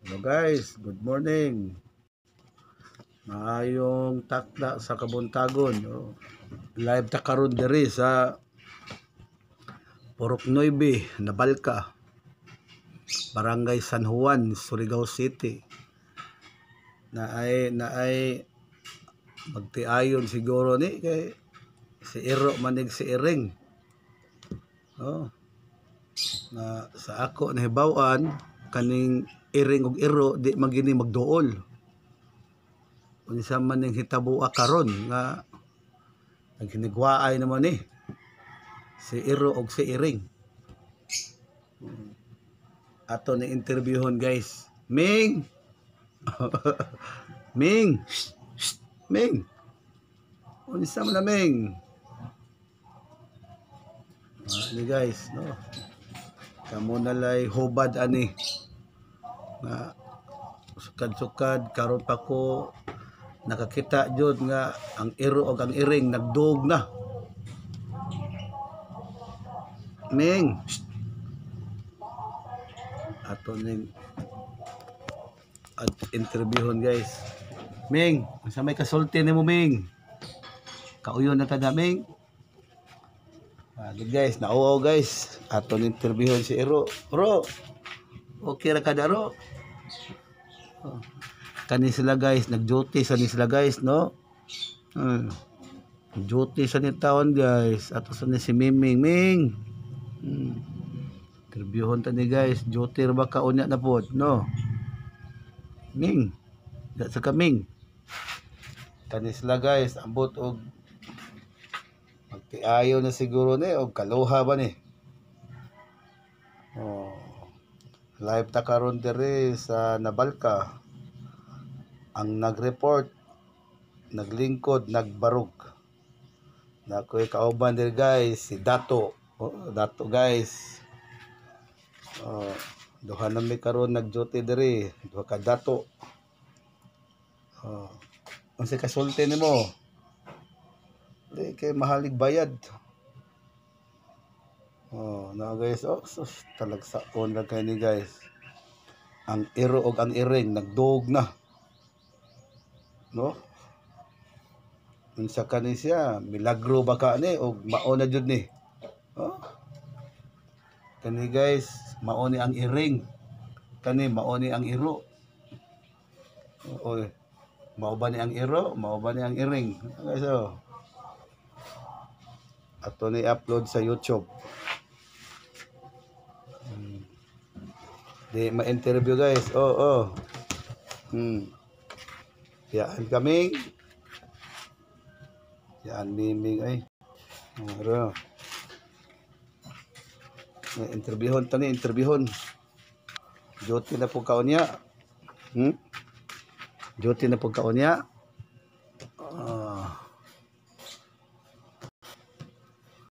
Hello guys, good morning. Maayong takda sa kabuntagon. Oh. Live ta karon diri sa Purok 9, Nabalka, Barangay San Juan, Surigao City. Naay magtiayon siguro ni kay si Iro manig si Iring. Oh. Na sa ako nahibaw-an, kaning Iring ug Iro di magini magduol. Unsa man ning hitaboa karon nga naghinigwaay naman ni si Iro og si Iring. Ato ni interviewon, guys. Ming. Ming. Shh, shh, Ming. Unsa man na, Ming? Ah, ni guys, no. Kamo na lay hubad ani. Nga sukad-sukad karon pa ko nakakita jud nga ang iro og ang iring nagdug na. Ming. Shh. Ato ning at interviewon, guys. Ming, unsa may kasulti nimo, Ming? Kauyon na kada, Ming. Ah, good guys, nauaw guys. Ato ning interviewon si Iro. Ro. Okay ra kada, Ro? Oh. Kani sila guys, nag-duty sa ni sila guys, no? Duty sa ni taon guys. Ato sa ni si Miming. Ming. Interviewon ta ni guys. Duty ra ba ka unya na pod, no? Ming. Da sa kaming. Kani sila guys, ambot og magtiayo na siguro ni og kaluha ba ni. Oh. Live ta karon diri sa Nabalka. Ang nag-report, naglingkod, nagbarog. Nakoy kauban diri guys, si Dato. Oh, Dato guys. Oh, duha na mi karon nag-duty diri, duha ka Dato. Oh. Unsa kasulti nimo? Di kay mahalig bayad. Oh, na guys, oh, sus, talagsaon ra kay ni guys. Ang iro og ang iring nagdug na. No? Unsa kani siya? Milagro ba ka ni og mao na jud ni? Oh. Kani guys, mao ni ang iring. Kani mao ni ang iro. Oy. Mao ba ni ang iro? Mao ba ni ang iring? Guys, oh. Ato ni upload sa YouTube. Di ma-interview guys. Oh. Yaan kaming. Yaan miming ay. Aro. May interviewon tani, interviewon. Duty na po kaon niya. Duty na po kaon niya.